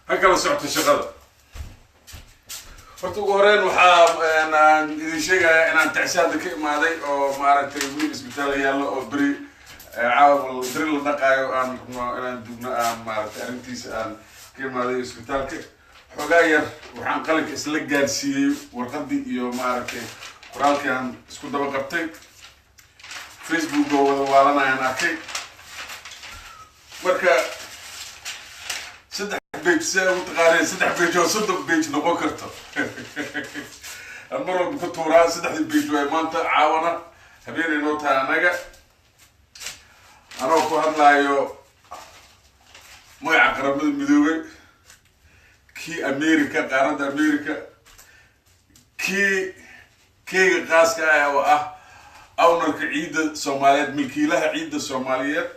Ha kala socoto shaqada. Horta ugu horeyn waxaa idin sheegayaa inaan tacsi hadda ka imaaday oo maaragtay wiil isbitaal yaallo oo beri caawa beri la dhaqaayo, aan rabno inaan dugno, aan maaragtay arrintiisa aan ka imaaday isbitaalka. Xoogaa yar waxaan qalinka isla gaarsiiyey warqadii iyo maaragtay qoraalkii aan isku daba qabtay. Facebook oo wada waalanayaan arkay. Marka 3 page, si ay u taqaaneen, 3 page oo 30 page noqon karto aan mar walba ku tuuraa. Saddexdii page waay maanta caawana habeenay noo tahay. Anaga anoo ku hadlaayo magaca Qaramada Midoobay, kii America, qaaradda America, kii keyga qaaska ah oo ah ownerka ciidda Soomaaliyeed, milkiilaha ciidda Soomaaliyeed,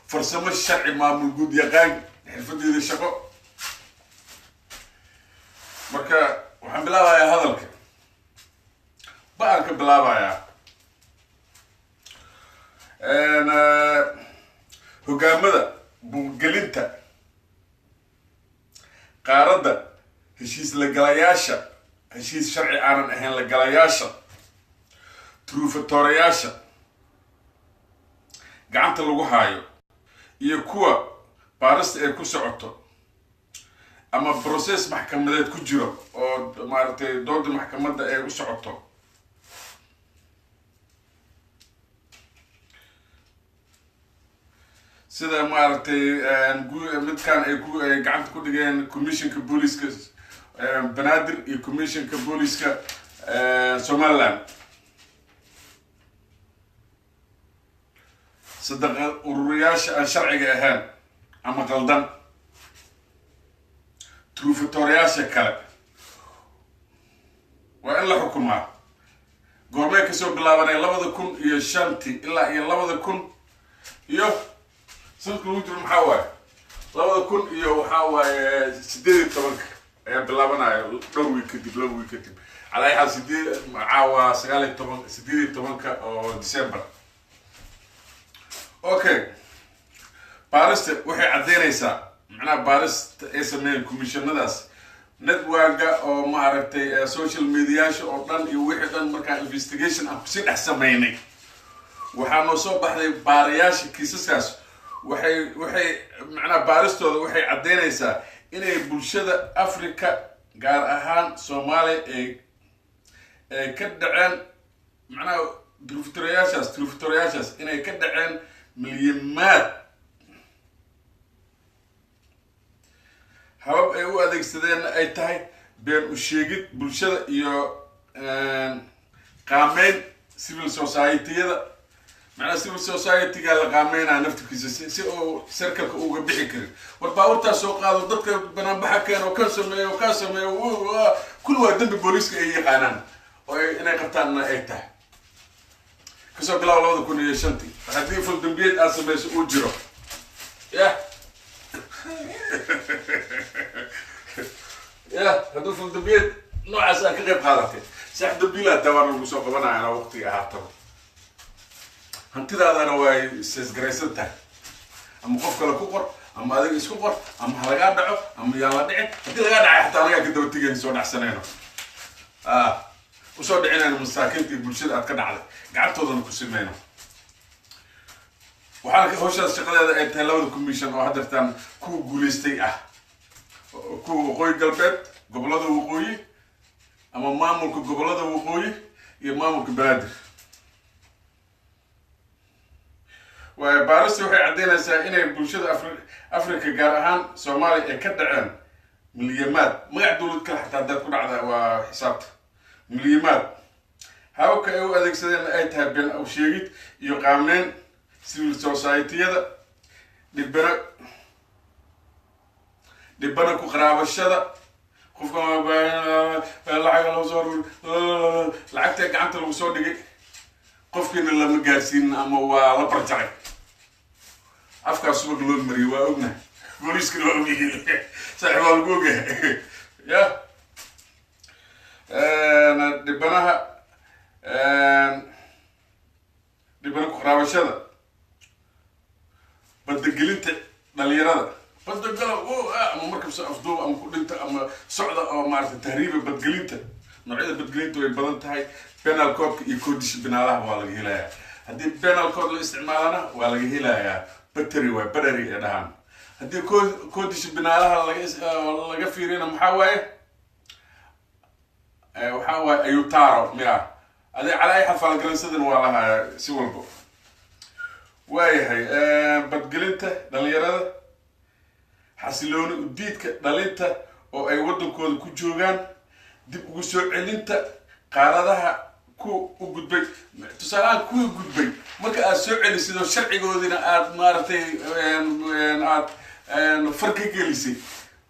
farsamo sharci maamul guud yaqaan, xirfadeeda shaqo. Marka waxaan bilaabayaa hadalka ba-aan ka bilaabayaa. Hogaamada buuqgelinta qaaradda, heshiis lagalayaasha, heshiis sharci aanan ahayn lagalayaasha, truufatoorayaasha gacanta lagu haayo iyo kuwa baarista ay ku socoto ama process maxkamadeed ku jiro oo maaragtay dooda maxkamadda ay u socoto, sida maaragtay midkan ay ku ay gacanta ku dhigeen commissionka booliska Banaadir iyo commissionka booliska Somaliland, sadaqa ururayaasha aan sharciga ahayn ama qaldan, truufatooryaasha kale, waa in la xukumaa. Goormay kasoo bilaabanay? 2005-tii ilaa iyo labada kun iyo sanadka lagu jiro maxaa waaye, labada kun iyo waxaa waaye 18-ka ayaa bilaabanaya, dhowr wiig kadib, 2 wiig kadib. Calaa xaal sideed caawa 19, 18-ka oo December. Okay, baarista waxay caddeynaysaa, macnaha baarista ay sameeyeen commissionadaas, networka oo maaragtay social mediayaasha oo dhan iyo wixii dhan, markaa investigation aan kusii dhex sameynay, waxaa noo soo baxday baarayaasha kiisaskaas waxay macnaha baaristooda waxay caddeynaysaa inay bulshada Africa, gaar ahaan Soomaaliya, ay ka dhaceen, macnaha truufitorayaashaas inay ka dhaceen milyamaad. Habab ay u adeegsadeenna ay tahay been u sheegid bulshada iyo qaameyn civil society-yada, macnaha civil society-ga la qaameynaya naftirkiisa si uu circleka uga bixi karin. War baabuurtaas soo qaado, dadka banaanbaxa keen oo kan sameeyo oo kan sameeyo, kulli waa dembi booliiska ay yaqaanaan oo inay qabtaanna ay tahay. Kasoo bilaabo 2005-tii, haddii fal dambiyeed aad samayso uu jiro, yah yah, hadduu fal dambiyeed noocaas aad ka qayb qaadatay, sax dambiilaa tawaana lagu soo qabanayana waqtiga ahaataba, hantidaadana way seesgaraysan tahay. Ama qof kale ku qor, ama adiga isku qor, ama ha lagaa dhaco ama yaan la dhicin. Haddii lagaa dhacay xataa anagaa ka daba tegayn, soo dhacsanayno, usoo dhicinayno masaakiinta iyo bulshada aad ka dhacday, gacantoodana ku simeyno. Waxaana hawshaas shaqadeeda ay tahay labada commission oo haddeertaan kuwa guulaystay ah, kuwa Waqooyi Galbeed, gobollada Waqooyi ama maamulka gobollada Waqooyi iyo maamulka Banaadir. Waayo baarista waxay caddeynaysaa inay bulshada Africa, gaar ahaan Soomaaliya, ay ka dhaceen milyamaad. Magac dowlad kale xataa haddaad ku dhacda waa xisaabta milyamaad. Hababka ay u adeegsadeenna ay tahay been aw sheegid iyo qaameyn civil society-yada, dhibana ku qaraabashada qofka lacag lagu soo, lacagta gacanta lagu soo dhigay qofkiina lama gaarsiinin ama waa la barjaray, afkaas subag loo mariyay. Waa ognahay, booliiskana waa ogyihiin, saaxib waa lagu ogyahay. Ya dhibanaha, dhibana ku qaraabashada Badagelinta dhalinyarada, badagala ama markab soo afduuba ama ku dhinta ama socda oo maarata tahriiba. Badgelinta, noocyada badgelinta way badan tahay. Penal codeka iyo codice pénalaha waa laga helayaa. Haddii penal code la isticmaalana, waa laga helayaa. Battery waay, battery ee dhahaan. Haddii codice pénalaha laga fiiriyana, maxaa waaye? Waxaa waaye ayutaro miya adi. Calaa ay xal faalgaransadan waa lahayaa si walbo. Waayahay, badgelinta dhalinyarada, xasilooni udiidka dhalinta oo ay waddankooda ku joogaan, dib ugu soo celinta qaaradaha ku u gudbay. Tusaalehaan, kuwii gudbay marka aad soo celisid oo sharcigoodina aad maaragtay aad far ka gelisay,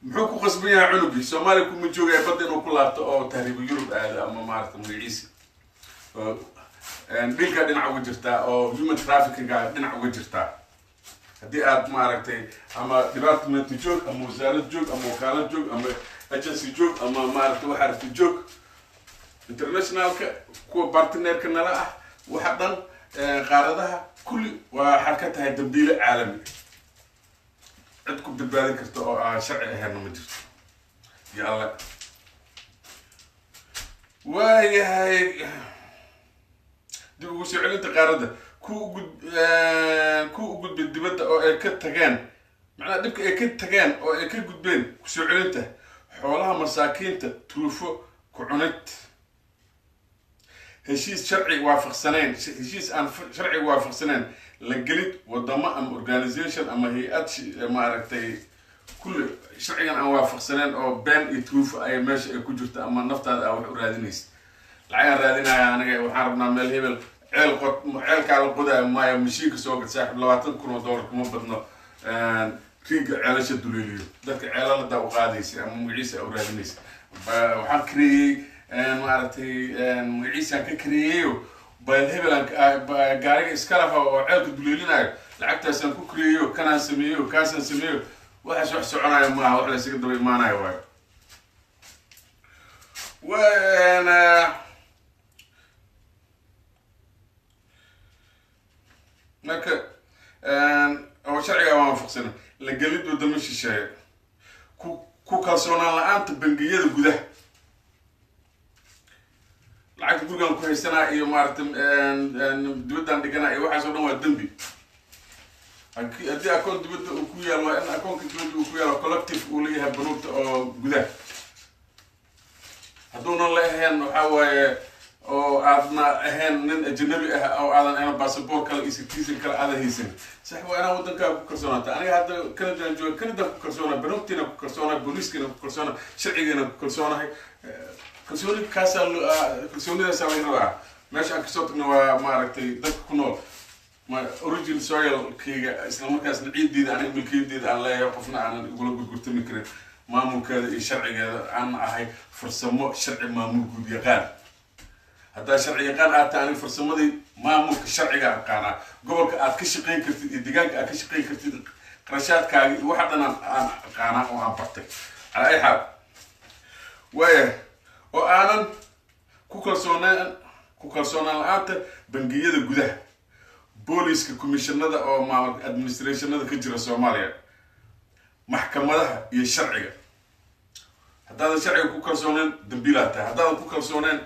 muxuu ku qasban yahay cunugii? Soomaaliya kuma joogaya, badda inuu ku laabto oo tahriibo, Yurub aado ama maarata magaciisa dhilka dhinac uga jirtaa oo human traffickinga dhinac uga jirtaa. Haddii aad maaragtay ama department joog ama wasaarad joog ama wakaalad joog ama agency joog ama maaragtay waxaa rabta joog, internationalka, kuwa partnerka nala ah, waxa dhan, qaaradaha kulli, waxaad ka tahay dambiile caalami. Cid ku badbaadin karta oo aan sharci ahaynna ma jirto iyo Alle. Waayahay, dib ugu soo celinta qaaradda ku u gudbay dibadda oo ay ka tageen, macnaha dhibka ay ka tageen oo ay ka gudbeen, kusoo celinta xoolaha masaakiinta, tuufo ku cunid, heshiis sharci waafaqsanayn, heshiis aan sharci waafaqsanayn la gelid wadamo ama organization ama hay-ad, maaragtay, kulli sharcigan aan waafaqsanayn oo been iyo tuufo ay meesha ay ku jirto, ama naftaada aa wax u raadinaysa. Lacagaan raadinaya aniga, waxaan rabnaa meel hebel ceel qod, ceelkaa la qodaayo maayo, mashiinka soo gad saaxib, $20,000 kuma badno. Riiga ceelasha duleeliyo, dadka ceelaladaa u qaadaysa ama magaciisa u raadinaysa. Waxaan kareeyey, maaragtay, magaciisaan ka kareeyeyo bal hebel gaariga iska laha oo ceelka duleelinayo, lacagtaasaan ku kareeyo, kanaan sameeyo, kaasaan sameeyo. Waxaas wax soconayo maaha, wax la isaga daba imaanayo waayo. Waana marka oo sharciga waafaqsana la gelid wadamo shisheeye, ku kalsoonaan la-aanta bangiyada gudaha, lacagta gurigan ku haysanaa iyo maaragtay dibaddan dhiganaa iyo waxaas oo dhan waa dembi. Haddii akoon dibadda uu ku yaalo, waa in akoonka dibadda uu ku yaalo collective uu leeyahay banuugta oo gudaha. Hadduunan la ahayn, waxaa waaye oo aadna ahayn nin ajanabi ah oo aadan ahayn basaboor kale iyo citizen kale aadan haysan, sax waa inaa waddankaaga ku kalsoonaata. Aniga hadda Canadaan jooga, Canadaan ku kalsoonaa, banuugtiina ku kalsoonaa, booliiskiina ku kalsoonaa, sharcigiina ku kalsoonahay. Kalsooni kaasaa, kalsoonidaasaa laga rabaa. Meesha aan kasoo tagna waa maaragtay dadka ku nool ma origin soilkayga, isla markaasna ciiddeeda aniga milkiyadeeda aan leeyahay, qofna aanan igula gurgurtami karin maamulkeeda iyo sharcigeeda, aan ahay farsamo sharci maamul guud yaqaan. Haddaa sharci yaqaan aad tahay, aniga farsamadii maamulka sharciga aqaanaa. Gobolka aad ka shaqayn kartid iyo deegaanka aad ka shaqayn kartid, qarashaadkaaga iyo waxa dhan aan aqaanaa oo aan bartay. Calaa ay xaal, waaya oo aanan ku kalsoonaan la-aanta bangiyada gudaha, booliska, commissionada oo maamul administrationada ka jira Soomaaliya, maxkamadaha iyo sharciga. Haddaadan sharciga ku kalsooneen, dambiilaa tahay. Haddaadan ku kalsooneen,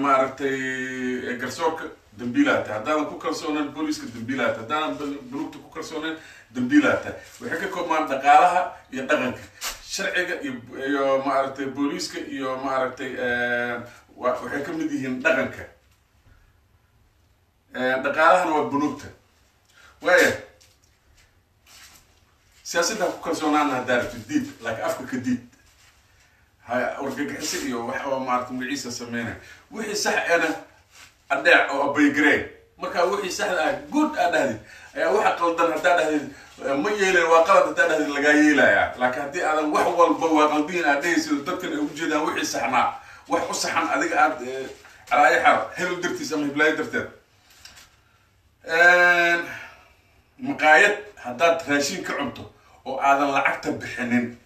maaragtay, garsoorka, dambiilaa tahay. Haddaadan ku kalsooneen booliska, dambiilaa tahay. Haddaadan bulugta ku kalsooneen, dambiilaa tahay. Waxay ka koobmaan dhaqaalaha iyo dhaqanka, sharciga iyo maaragtay booliiska iyo maaragtay waxay ka mid yihiin dhaqanka. Dhaqaalahana waa bunuugta. Waaya, siyaasadda ha ku kalsoonaana haddaa rabtid, diid, laakiin afka ka diid. Ha wargagixisa iyo wax oo maarata magaciisa sameynaya. Wixii sax ena adheec oo abaygareen. Marka wixii saxda ah good aad dhahdid ayaa waxa qaldan haddaa dhahdid ma yeelen, waa qalad haddaa dhahdid, lagaa yeelayaa. Laakiin haddii aadan wax walba waa qaldihin aad dhehaysid, dadkan ay ujeedaan wixii saxnaa, wax u saxan adiga aad calaa ay xaal hebel dartiis ama hiblaayo darteed. Maqaayad haddaad raashin ka cunto oo aadan lacagta bixinin,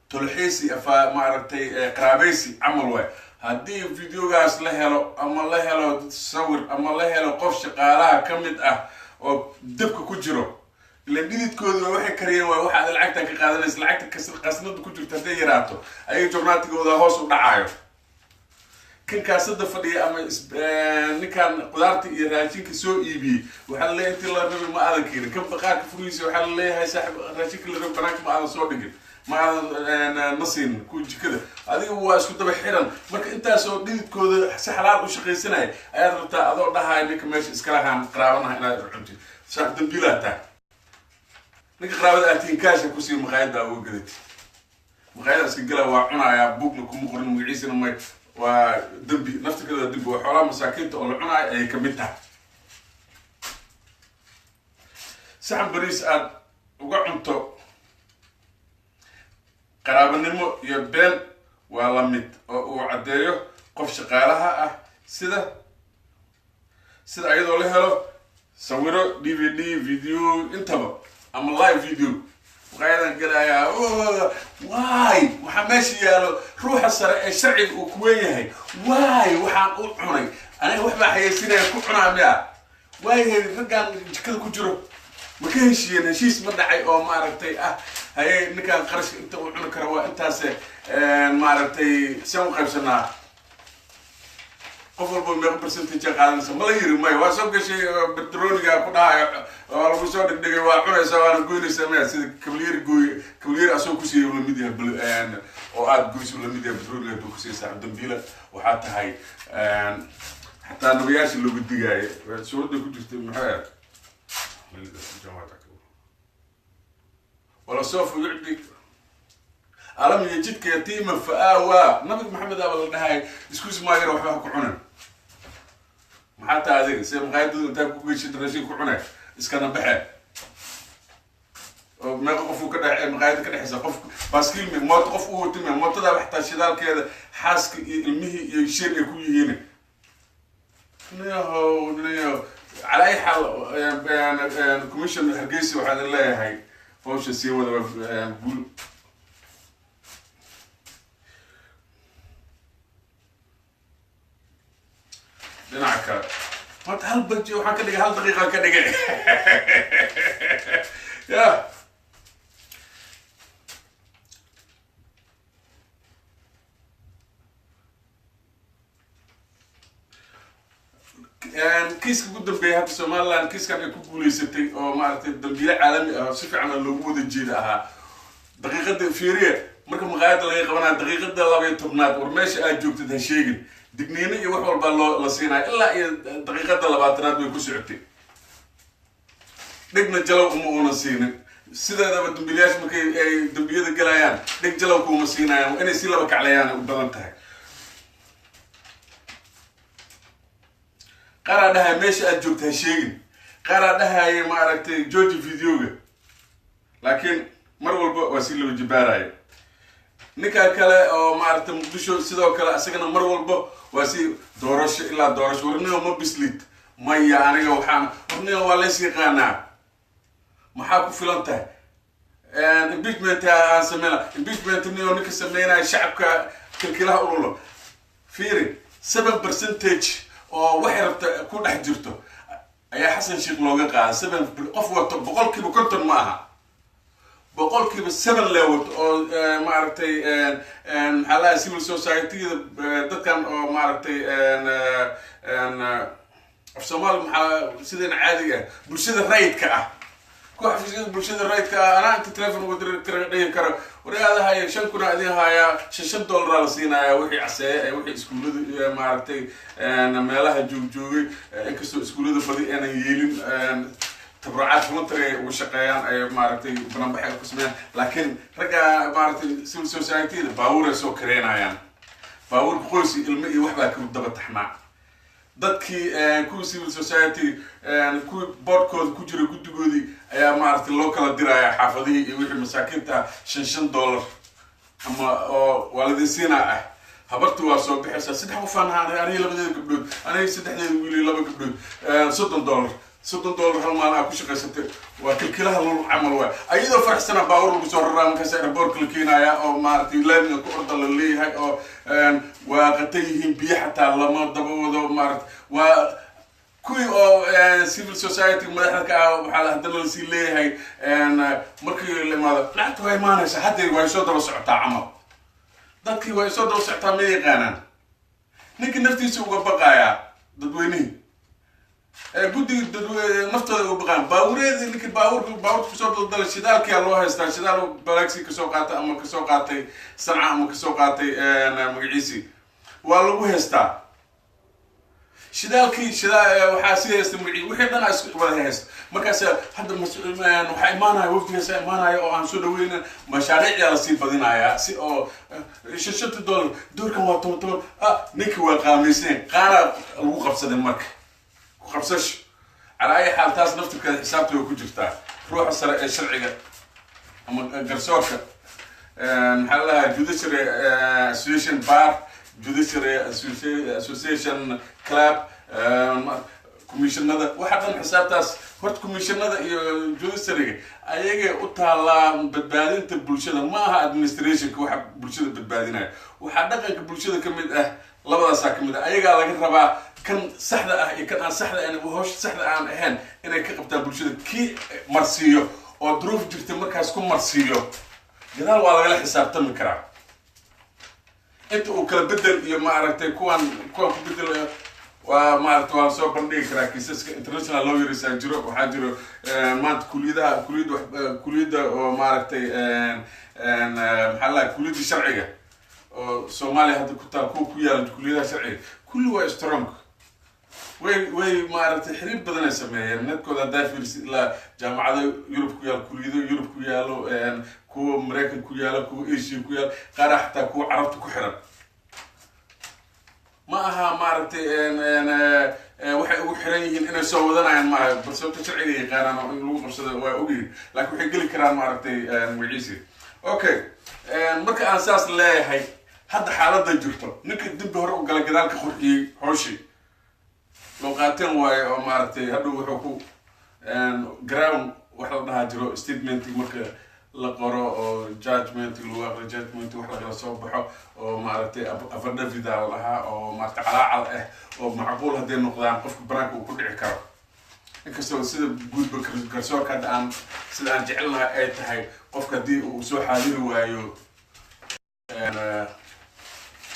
tolxiisi afa maaragtay qaraabaysi camal waay. Haddii videogaas la helo ama la helo sawir ama la helo qof shaqaalaha ka mid ah oo dabka ku jiro. Ilan dhididkooda waa waxay kariyeen, waa waxa aad lacagtan ka qaadanaysa. Lacagta qasnada ku jirta hadday yaraato, ayaga joornaatigooda hoos u dhacayo. Kan kaasada fadhiya ama ninkan qudaarta iyo raashinka soo iibiyey, waxaa laleeyahay intii la rabay ma aadan keenin. Kan baqaarka furihiisa waxaa laleeyahay, saaxib, raashinka la rabay banaanka ma aadan soo dhigin, ma aadan na siinin. Kuwa jikada adiga waa isku daba xiran. Marka intaasoo dhididkooda si xalaal u shaqaysanaya ayaad rabtaa adoo dhahaya ninka meesha iskalahaan qaraabanaha inaad cuntid. Saaxib, dambiilaa tahay. Ninka qaraabada aad tihiin kaasha kusii maqaayadda uga gadatid, maqaayada iska gala, waa cunayaa, buugna kuma qorin magaciisana, may waa dembi naftirkeeda, waa dembi, waa xoolaha masaakiinta oo la cunaayo ayay kamid tahay. Saxan bariis aad uga cunto qaraabanimo iyo been waa la mid oo uu caddeeyo qof shaqaalaha ah, sida ayadoo la helo sawiro, DVD, video intaba ama live video. Maqaayadan gelayaa waay, waxaa meesha yaalo ruuxa sare ee sharciga uu kuwen yahay. Waay, waxaan u cunay aniga wax baa xayeysinaya ku cunaa miya? Waayahay, raggaan jikada ku jiro ma ka heshiiyeen? Heshiis ma dhacay oo maaragtay ah, haye, ninkaan qarashka inta uu cuni karo waa intaase, maaragtay, seen u qaybsanaa? Qof walba meeqo percentage qaadanaysa ma la yiri? Maya, waa soo gashay, betroniga ku dhahayo waa lagu soo dhigdhigay, waa cunaysa, waana goynaysa. Maya, sida kabalyeri gooy, kabalyeri asagoo kusiiyay lamid yahay oo aada goyso lamid yahay. Betroniga hadduu kusiiyay, saaxib, dambiila waxaa tahay. Xataa nabayaasha loogu digaayo suuradda ku jirtay maxay ahayd? ولسوف يعطيك ألم يجدك يتيما فآوى. Nabi Maxamed aba la dhahay iskuus maagara waxba ha ku cunan. Maxaa taa adiga see maqaayadada intaa ku geshid raashin ku cunay iskana baxe oo meeqa qofuu ka dhex maqaayada ka dhexaysa? Qof baaskiil mi mooto qof u watime, mootada xataa shidaalkeeda xaaska iyo ilmihii iyo sheer ay ku yihiin. Niyahow, niyahow, calaa ay xaal, commission Hargeysa waxaan idin leeyahay hawsha sii wada, waa guul. Dhinaca kale, maanta hal baji waxaan ka dhigay hal daqiiqaan ka dhigay ya. Kiiska ugu dambeeyay hadda Somaliland, kiiskan ay ku guuleysatay oo maaragtay dambiile caalami ah si fiican loogu wada jeeda ahaa. Daqiiqada fiiriye marka maqaayadda laga qabanaya, daqiiqada 12aad, war meesha aad joogtid ha sheegin, digniino iyo wax walba loo la siinaya, ilaa iyo daqiiqada 20aad bay ku socotay. Dhegna jalow uma una siinin. Sideedaba dambiilayaasha markay ay dambiyada galayaan dheg jalow kuuma siinayaan, inay si laba kaclayaan u badan tahay. Qaaraa dhahaya meesha aad joogta ha sheegin, qaaraa dhahaya maaragtay jooji videoga, laakiin mar walba waa si laba jibaaraya. Ninka kale oo maaragtay Muqdisho sidoo kale isagana mar walba waa si doorasho ilaa doorasho. Warniyo, ma bislid? Maya, aniga waxaan warniyo waa lays yaqaanaa. Maxaa ku filan tahay impeachment aan sameyna? Impeachment niyo ninka sameynaya shacabka kilkilaha ululo. Fiiri, 7% oo waxay rabta ku dhex jirto ayaa Xasan Sheekh looga qaaday. 7 qof wato, 50% ma aha, 7% lee wato oo maaragtay, maxaa lahay, civil society-da dadkan oo maaragtay, af Soomaali maxaa, sideen caadiga ah, bulshada rayidka ah, kuwa xafiisyada bulshada rayidka ah. Anaa inta telefon uga diri kara dhihi kara, wariyaadahaya 5,000 idin hayaa, shan shan dollaraa la siinayaa wixii caseeye ee wixii iskuullada maaragtay meelaha joogjoogay. Inkastoo iskuullada badi aanan yeelin tabarucaad voluntary ay uga shaqeeyaan, ay maaragtay bananbaxay ku sameeyaan, laakiin ragga maaragtay civil society-da baabuur ay soo kareynayaan, baabuurka qoys iyo ilmo iyo waxbaa ka daba taxnaa. Dadkii kuwii civil society, kuwii boardkooda ku jira, guddigoodii ayaa maaragtay loo kala diraya xaafadihii iyo wixii masaakiinta shan shan dollar ama oo waalidiinsiina ah. Habarti waa soo bixaysaa, saddex qofaan ahaa, aniga labadeeda gabdhood, aniga saddexdeeda wiil iyo laba gabdhood, $30, $30 hal maalin aa ku shaqaysatay, waa kilkilaha lul camal waay. Ayadoo faraxsana baawur lagu soo raraa, markaas airportka la keenaya oo maaragtay laamiga ku orda la leeyahay oo waa qatan yihiin, biyo xataa lama daba wado. Maaragtay waa kuwii oo Civil society madaxda ka ah waxaa haddana lasii leeyahay, markii la imaado lacagta waa imaanaysa, hadda waa soo daba socotaa camal. Dadkii waa soo daba socotaa, ma yaqaanaan. Ninkii naftiisa uga baqayaa, dadweynihii guddiga dadwe naftooda uga baqaan. Baabuureedii, ninkii baabuurka kusoo daldalay, shidaalkiyaa loo haystaa. Shidaal balaagsi kasoo qaatay ama kasoo qaatay Sanca ama kasoo qaatay magaciisii, waa lagu haystaa shidaalkii. Shidaa waxaa sii haysta magaci, wixii dhan is wada haysta. Markaas hadda waxaa imaanaya wafdigaasa imaanaya oo aan soo dhaweyna, mashaariicyaa lasii badinayaa si oo shanta dollar doorkan waa 10 10. Ah, ninkii waa qaamaysan, qaana lagu qabsaday. Marka ku qabsasho, calaa ay xaal, taas naftirkeeda xisaabta way ku jirtaa. Ruuxa sare ee sharciga ama garsoorka, maxaa la dhahaa, Judiciary Association Bar, Judiciary Association Club, commissionada, waxa dhan xisaabtaas horta commissionada iyo judiciaryga ayagay u taalaa badbaadinta bulshada. Ma aha administrationka waxa bulshada badbaadinaya, waxaa dhaqanka bulshada ka mid ah, labadaasaa ka mid ah. Ayagaa laga rabaa kan saxda ah iyo kan aan saxda ahayn, hawsha saxda aan ahayn inay ka qabtaan bulshada. Kii marsiiyo oo duruuf jirta markaas ku marsiiyo, gadaal waa lagala xisaabtami karaa. Inta uu kala bedel iyo maaragtay kuwan ku bedel, waa maaragtay, waa soo bandhigi karaa kiisaska. International lawyers aa jiro, waxaa jiro maanta kuliyadaha, kuliyadda, kuliyadda oo maaragtay, maxaa la, kuliyadda sharciga oo Soomaaliya hadda ku taal, kuwa ku yaala kuliyadaha sharciga kulli waa strong. Way maaragtay, xiriir badan ay sameeyeen netkooda. Haddaa fiirisid, ilaa jaamacado Yurub ku yaalo, kuliyado Yurub ku yaalo, kuwa Maraykan ku yaalo, kuwa Asia ku yaalo, qaara xataa kuwa Carabta ku xiran. Ma aha maaragtay, waxay ugu xiran yihiin inay soo wadanayaan maaha, bal sababta sharciga yaqaanaan oo in lagu qabsado waa ogyihiin, laakiin waxay geli karaan maaragtay magaciisi. Okay, marka aan saas leeyahay, hadda xaaladda jirto, ninka dembi hore u gala, gadaal ka qurxiyey hawshii loo qaateen waayo oo maaragtay hadhow wuxuu ku ground wax la dhahaa jiro, statement marka la qoro oo judgment lagu aqriyo, judgment wax lagala soo baxo oo maaragtay affidavit la dhahaa, oo maaragtay calaacal ah oo macquul hadday noqdaan qofka banaanka uu ku dhici karo. Inkastoo sida guudba garsoorka hadda aan sida aan jecelnahay ay tahay, qofka haddii uu soo xaadiri waayo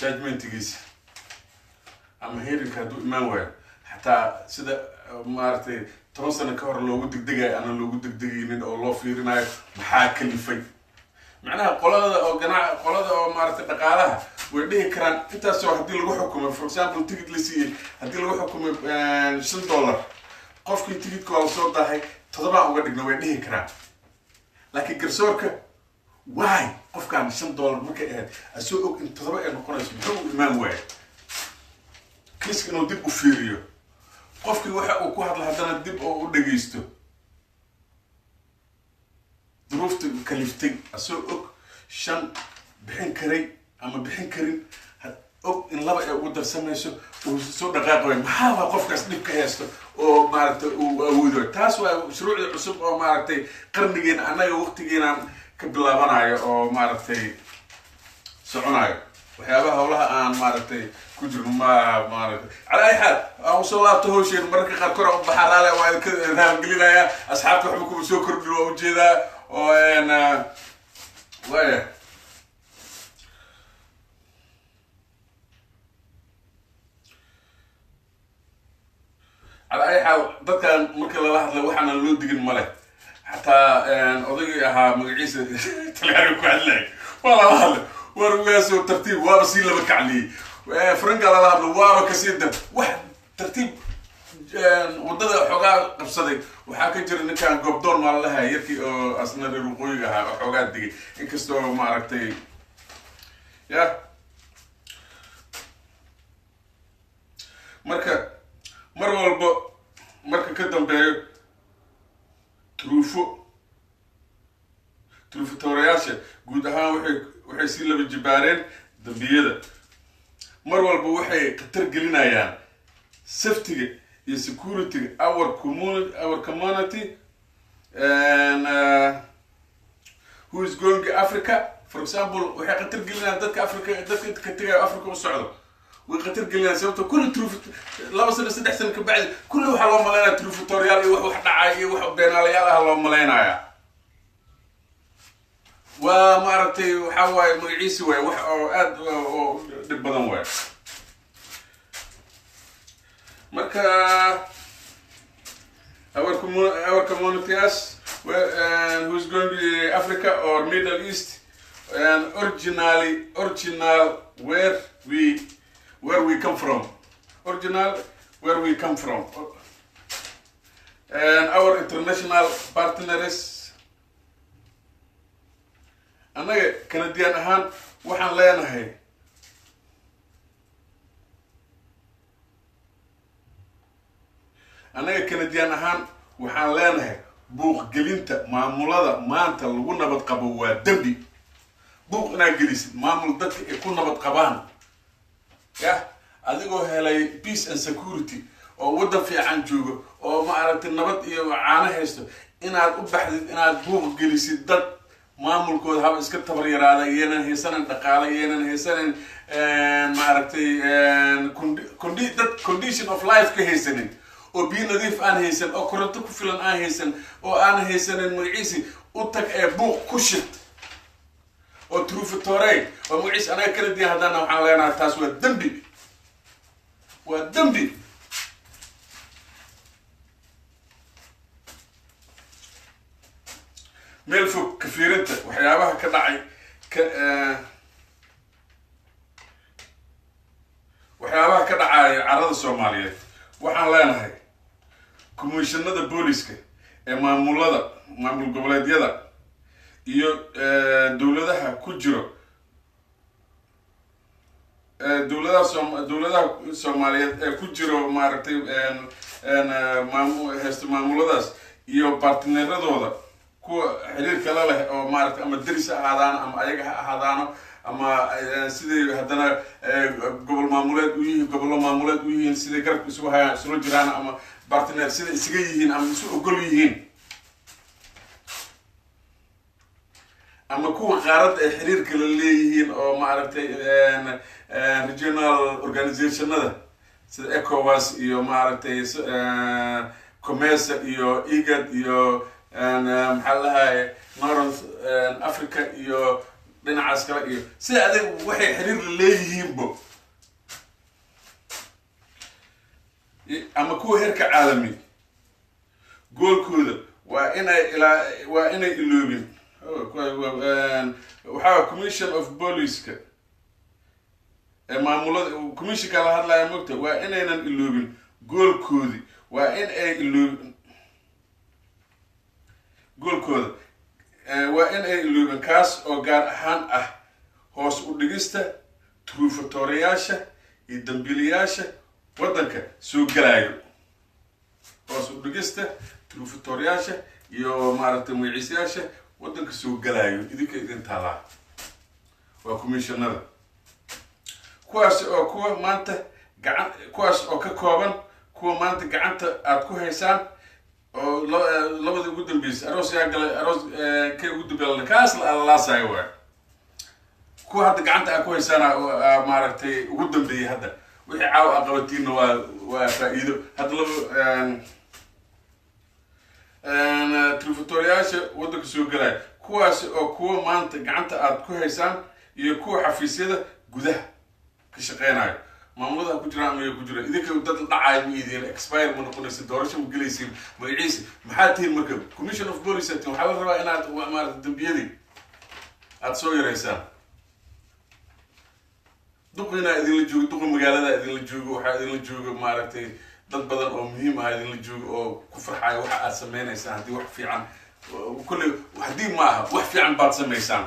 judgmentigiisa ama hearingka, hadduu imaan waayo, xataa sida maaragtay 10 sano ka hor loogu degdegayo aanan loogu degdegaynin oo loo fiirinayo maxaa kalifay. Macnaha qolada oo qolada oo maaragtay dhaqaalaha way dhihi karaan intaasoo haddii lagu xukumay, for example, ticket la siiyey, haddii lagu xukumay $5, qofkii ticketka waa lasoo daahay, toddobaan uga dhigna, way dhihi karaan. Laakiin garsoorka, why qofkaan $5 markay ahayd, asoo og in 7 ay noqonayso, muxuu u imaan waaya? Kiiska inuu dib u fiiriyo, qofkii waxa uu ku hadla haddana dib oo u dhagaysto, duruufta kaliftay, asoo og 5 bixin karay ama bixin karin, og in 2 ay ugu darsamayso, uu soo dhaqaaqi waay, maxaa waa qofkaas dhib ka haysto oo maaragtay uu awoodo? Taas waa shuruucda cusub oo maaragtay qarnigeena annaga waqtigeena ka bilaabanayo oo maaragtay soconayo. Waxyaabaha howlaha aan maaragtay ku jirno ma maaragtay. Calaa ay xaal, aan usoo laabto hawsheen. Mararka qaar kor u baxaa, raale waa idinka raaligelinaya asxaabta. Waxba kuma soo kordhin, waa ujeedaa oo waaya. Calaa ay xaal, dadkan marka lala hadlay waxaana loo digin male. Xataa odaygii ahaa magaciisa Talyaaniga ku hadlay waa lala hadlay, war weesoo tartiib, waaba sii laba kacliyey. Franka lala hadlo, waaba kasii dar wax tartiib waddada xoogaa qabsaday. Waxaa ka jira ninkan Goobdoon maa lalahay, yarkii oo asna reer waqooyiga ahaa oo xoogaa digay, inkastoo maaragtay ya. Marka mar walba marka ka dambeeyo truufo toorayaasha guud ahaan waxay sii laba jibaareen dambiyada. Mar walba waxay khatar gelinayaan safetyga iyo securityga our community and who is going to Africa, for example. Waxay khatar gelinayaan dadka Africa, dadka inta ka tegayo Africa u socdo. Way khatar gelinayaan, sababto kulli truuf 2 sano, 3 sano ka bacdi kulli waxaa loo malaynaya trufatoriyaal iyo wax dhacay iyo wax beenaalayaal ah loo malaynayaa. Waa maaragtay, waxaa waaye magaciisi waay, wax oo aad oo dhib badan waay. Marka our community as well, who's going to Africa or Middle East and originally original where we come from, original where we come from, and our international partners. Annaga Canadian ahaan waxaan leenahay annaga Canadian ahaan waxaan leenahay buuqgelinta maamulada maanta lagu nabad qabo waa dembi. Buuq inaad gelisid maamul dadka ay ku nabad qabaan, yah, adigoo helay peace and security oo waddan fiican joogo oo maaragtay nabad iyo caano haysto, inaad u baxdid inaad buuq gelisid dad maamulkooda haba iska tabar yaraada, iyanan haysanan dhaqaale, iyanan haysanan maaragtay dad condition of life ka haysanin, oo biyo nadiif aan haysan, oo koronto ku filan aan haysan, oo aan haysanin magaciisi, u tag ee buuq ku shid oo trufatore oo magaciisi. Anaga kala diya haddana waxaan leenahay taas waa dembi, waa dembi. Meel fog ka fiirinta waxyaabaha ka dhacay ka waxyaabaha ka dhacaya carrada Soomaaliyeed, waxaan leenahay komishanada booliska ee maamulada maamul goboleedyada iyo dowladaha ku jiro dowladaha Soomaaliyeed ee ku jiro maaragtay haysto maamuladaas iyo partneradooda, kuwa xiriirka la leh oo maaragtay ama deris ha ahaadaano ama ayaga ha ahaadaano ama siday haddana gobol maamuleed u yihiin, gobollo maamuleed u yihiin, siday garabka isugu hayaan, isula jiraan ama partner siday isaga yihiin ama isu ogol yihiin, ama kuwa qaaradda ay xiriirka la leeyihiin oo maaragtay regional organizationada sida ECOWAS iyo maaragtay COMESA iyo IGAD iyo maxaa lahaye North Africa iyo dhinacaas kale iyo sida adig waxay xiriir la leeyihiinbo, ama kuwa heerka caalami, goolkooda waa inay ilaa waa inay iloobin. Waxaa commission of boliceka ee maamulada, commissionka la hadlaya mogta, waa inaynan iloobin goolkoodi, waa in ay iloobin goolkooda, waa in ay iloobin, kaas oo gaar ahaan ah hoos u dhigista truufatooriyaasha iyo dambiilayaasha waddanka soo galaayo, hoos u dhigista truufatooriyaasha iyo maaragtay magaciisayaasha waddanka soo galaayo. Idinka idin taalaa, waa commissionada kuwaas oo kuwa maanta gacan kuwaas oo ka kooban kuwa maanta gacanta aada ku haysaan oo labadii ugu dambeysay aroos yaa galay, aroos kay ugu dambeeya kaas la alalaasayo waay. Kuwa hadda gacanta aad ku haysaana maaragtay ugu dambeeyey hadda wixii caawa a qabatiinna waa faa-iido. Hadda laba trufatoriyaasha waddanka soo galaya, kuwaasi oo kuwa maanta gacanta aad ku haysaan iyo kuwa xafiisyada gudaha ka shaqeynayo, maamuladaha ku jiraan ama ku jiraan, idinka dad dhacayo ma idin expire ma noqonaysin, doorasho ma gelaysiin, magaciisa maxaa tihiin? Marka commission of police tihiin, waxaa la rabaa inaad maarata dambiyadii aada soo yareysaan. Duqinaa idinla joogo, duqi magaalada idinla joogo, waxaa idinla joogo maaragtay dad badan oo muhiim ah idinla joogo oo ku farxayo waxa aad sameynaysaan. Haddii wax fiican kolley, haddii ma aha, wax fiican baad samaysaan.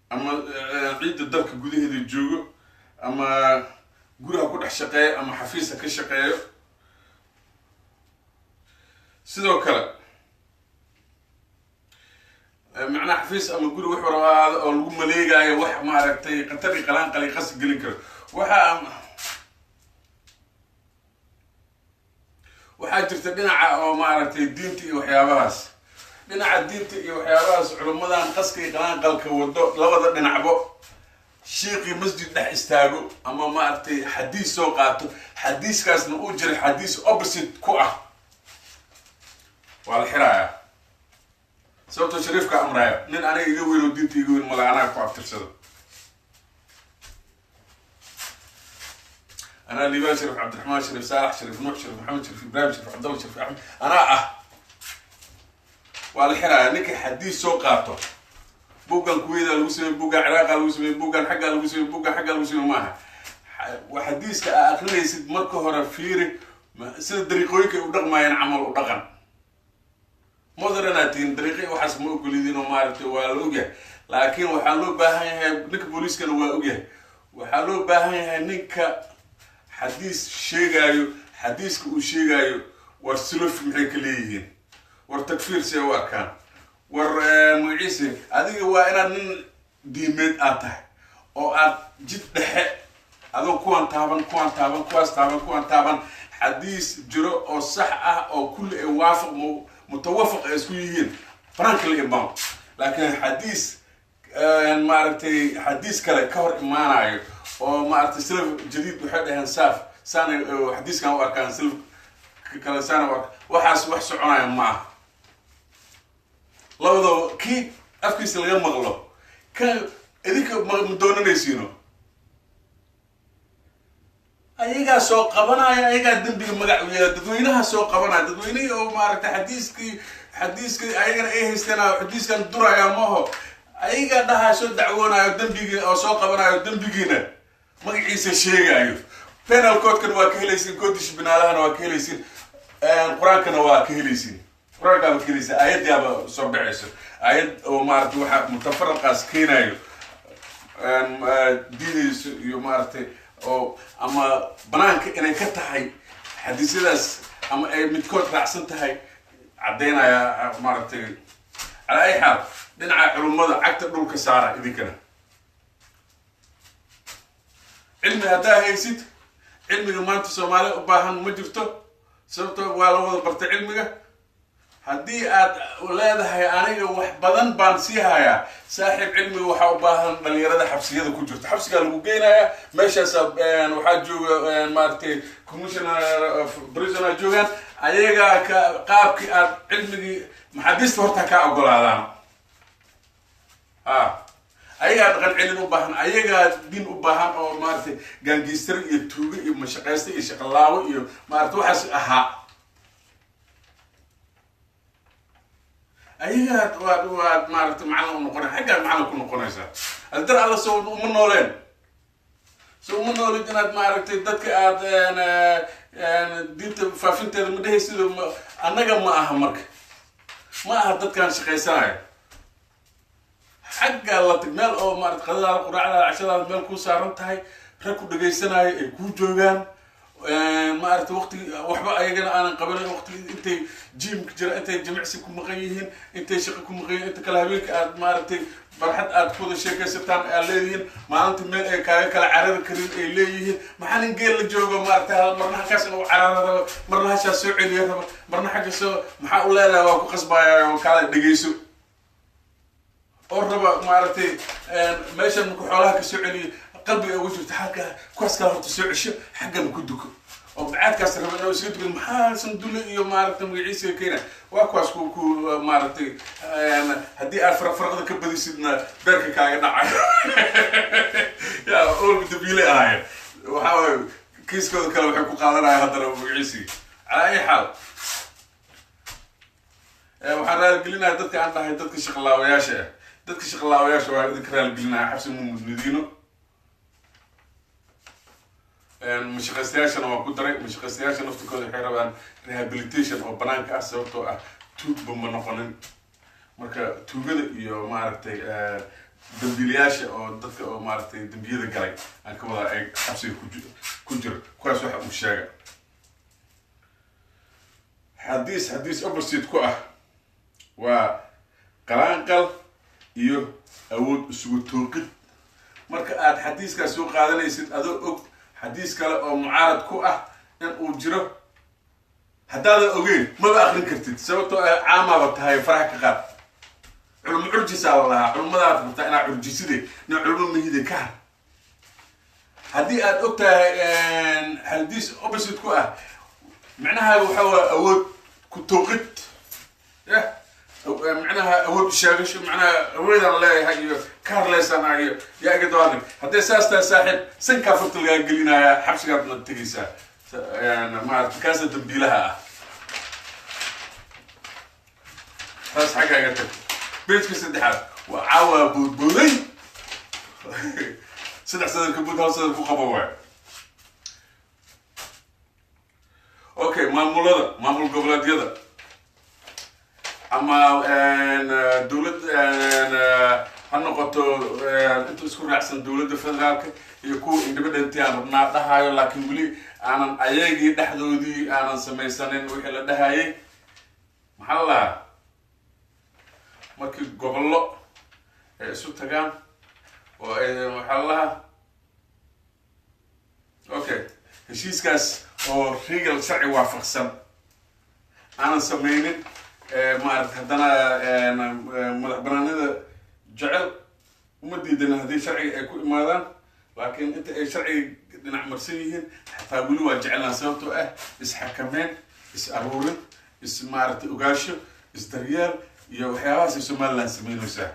Ama ciidda dalka gudaheeda joogo, ama guriha ku dhex shaqeeyo, ama xafiisa ka shaqeeyo. Sidoo kale macnaha xafiis ama guri wuxuu rabaa ahaado oo lagu maleegaayo wax maaragtay khatari qalaanqali qas gelin karo. Waxa Waxaa jirta dhinaca oo maaragtay diinta iyo waxyaabahaas, dhinaca diinta iyo waxyaabahaas, culummadan qaska iyo qalaanqalka wado labada dhinacbo. Shiiqii masjid dhex istaago ama maaragtay xadiis soo qaato, xadiiskaasna uu jira xadiis opposite ku ah, waa la xirayaa, sababtoo shariifka amraya. Nin aniga iga weyn oo diinta iga weyn mala, anaga ku abtirsado. Anaa Liibaan Shariif Cabdiraxmaan Shariif Saalax Shariif Nuux Shariif Maxamed Shariif Ibrahim Shariif Cabdalla Shariif Axmed anaa ah. Waa la xirayaa ninka xadiis soo qaato. Buuggan Kuweyda lagu sameey, buuggan Ciraaqa lagu sameey, buuggan xaggaa lagu sameey, buuggan xaggaa lagu sameey, maaha. Xadiiska aa akrinaysid marka hore fiiri sida dariiqooyinka ay u dhaqmaayeen camal u dhaqan. Modern tihiin, dariiqi waxaas ma ogolidin oo maaragtay waa la ogyahay, laakiin waxaa loo baahan yahay, ninka booliiskana waa ogyahay, waxaa loo baahan yahay ninka xadiis sheegaayo, xadiiska uu sheegaayo, war sulufi maxay ka leeyihiin, war takfiir see u arkaan, war magaciise. Adiga waa inaad nin diimeed aad tahay oo aad jid dhexe adoo kuwan taaban, kuwan taaban, kuwaas taaban, kuwan taaban, xadiis jiro oo sax ah oo kulli ay waafaq mutawafaq ay isku yihiin banaanka la imaamo. Laakiin xadiis maaragtay xadiis kale ka hor imaanayo oo maaragtay salaf jadiid waxay dhaheen saaf saana xadiiskan u arkaan, salaf kale saana u arkaan, waxaas wax soconaya ma aha. Labadaba kii afkiisa laga maqlo ka idinka ma doonanaysiino, ayagaa soo qabanaya, ayagaa dembiga magac u yeela, dadweynaha soo qabanaya, dadweynihii oo maaragtay xadiiskii ayagana ay haysteen xadiiskan duraya maaho, ayagaa dhahaa soo dacwoonayo dembigii oo soo qabanayo, dembigiina magaciisa sheegayo. Penal code-kan waa ka helaysiin, codice pénal-ahana waa ka helaysiin, Qur-aankana waa ka helaysiin, Qur-aankaaba ka helaysiin, aayaddiaaba soo dhacayso, aayad oo maaragtay waxa mutafaraqaas keenayo diidayso iyo maaragtay oo ama banaanka inay ka tahay xadiisyadaas ama ay midkood raacsan tahay caddeynaya maaragtay. Calaa ay xaal, dhinaca culummada cagta dhulka saara. Idinkana cilmi haddaa haysid, cilmiga maanta Soomaaliya u baahan ma jirto, sababto waa la wada bartay cilmiga. Haddii aad leedahay aniga wax badan baan sii hayaa, saaxiib, cilmiga waxaa u baahan dhalinyarada xabsiyada ku jirta. Xabsigaa lagu geynayaa, meeshaasa waxaa jooga maaragtay commissioner of prisoner joogaan, ayagaa ka qaabkii aad cilmigii maxaabiista horta kaa ogolaadaan. A ayagaa dhaqan celin u baahan, ayagaa diin u baahan oo maaragtay gaangiistare iyo tuugo iyo mashaqayste iyo shaqalaabo iyo maaragtay waxaas ahaa, ayagaa waad maaragtay macallin u noqonay, xaggaad macallin ku noqonaysaa. Adar alla soo uma nooleen, so uma noolid inaad maaragtay dadka aad diinta faafinteeda ma dhehaysido. Annaga ma aha, marka ma aha dadkaan shaqaysanayo. Xaggaa la tag, meel oo maarata qadadaada, quraacdaada, cashadaada meel kuu saaran tahay, rag ku dhagaysanayo ay kuu joogaan, maarata waqtigi waxba ayagana aanan qabanin, waqtigi intay gym-ka jira, intay jimicsi ku maqan yihiin, intay shaqo ku maqan yihiin, inta kale habeenka aad maaragtay barxad aad ku wada sheekaysataan aad leedihiin, maalinta meel ay kaaga kala carari karin ay leeyihiin. Maxaa nin geel la joogo maaragtay marna halkaas inuu carara rabo, marna hashaas soo celiya rabo, marna xagga soo maxaa u leedahay waa ku qasbaya oo kaala dhegeyso oo raba maaragtay meeshan marku xoolaha ka soo celiyo qalbiga ugu jirto xagga kuwaas kala horta soo cesho, xaggana ku duko oo bacaadkaas raba inuu iska dukan, maxaa sandule iyo maaragtay magaciisa keena waa kuwaas ku maaragtay. Haddii aad faraqfaraqda ka badisidna beerka kaaga dhacayo. Ya olba dambiile ahaayeen, waxaa waaye kiiskooda kale waxay ku qaadanaya haddana magaciisii. Calaa ay xaal, waxaan raaligelinaya dadka aan dhahay dadka shaqalaawayaasha ah. Dadka shaqalaawayaasha waa idinka raaligelinaya, xabsi ma mudnidiino. Mashaqaystayaashana waa ku daray. Mashaqaystayaasha naftikooda waxay rabaan rehabilitation oo banaanka ah, sababtoo ah tuugba ma noqonin. Marka tuugada iyo maaragtay dambiilayaasha oo dadka oo maaragtay dambiyada galay aan ka wadaa ay xabsiga ku jiro, kuwaas waxa uu sheega xadiis opposite ku ah waa qalaanqal iyo awood isugu tooqid. Marka aad xadiiskaas soo qaadanaysid adoo og xadiis kale oo mucaarad ku ah in uu jiro. Haddaadan ogeyn, maba akrin kartid, sababtoo ah caamaaba tahay. Faraha ka qaad. Culmo curjisaa la lahaa, culmadaad rabtaa inaa curjiside, nin culmo mahide ka har. Haddii aad og tahay xadiis opposite ku ah, macnaha waxa waa awood ku tooqid, yah, macnaha awood sheegasho, macnaha awoodaan leeyahay iyo ka hadlaysana iyo yaa iga dabaadhig. Hadday saas tahay, saaxiib, sankaa furta lagaa gelinayaa, xabsigaadna tegaysaa. Maarata, kaasa dambiilaha ah. Taas xaggaa iga tag. Page-ka saddexaad waa caawa boodbooday. Saddex sadar ka bood, hal sadar ku qabo waay. Okay, maamulada, maamul goboleedyada ama dowlad ha noqoto, inta isku raacsan dowladda federaalka iyo kuwa independent aan rabnaa dhahayo, laakiin weli aanan ayagii dhexdoodii aanan samaysanin wixii la dhahayay. Maxaa la lahaa? Markii gobollo ay isu tagaan oo ay, waxaa la lahaa, okay, heshiiskaas oo regal sharci waafaqsan aanan sameynin, maarata, haddana madax banaanida jecel uma diidana haddii sharciga ay ku imaadaan, laakiin inta ay sharciga dhinac marsan yihiin xataa weli waa jecelnaa, sababtoo ah isxakameyn, is aruurin, is maaragtay ogaasho, isdaryeel iyo waxyaabahaas ay Somaliland sameynaysaa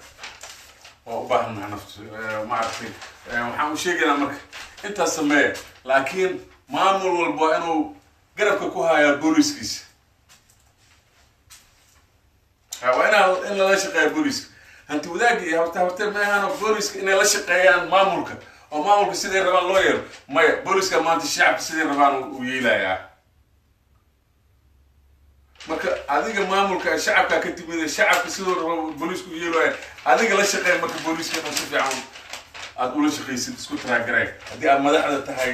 waa u baahannaha naftu. Maaragtay, waxaan u sheegaynaa marka intaas sameeya, laakiin maamul walba waa inuu garabka ku hayaa booliskiisa. Waa inaa in lala shaqeeya booliska. Hanti wadaagi iyo horta horte ma ahaano booliska inay la shaqeeyaan maamulka oo maamulka siday rabaan loo yeelo. Maya, booliska maanta shacabka siday rabaan u yeelayaa. Marka adiga maamulka shacabka ka timid, shacabka sidoo rabo booliisku u yeelaya, adiga la shaqeey. Marka booliiska inuu si fiican aada ula shaqaysid isku taraagarey haddii aad madaxda tahay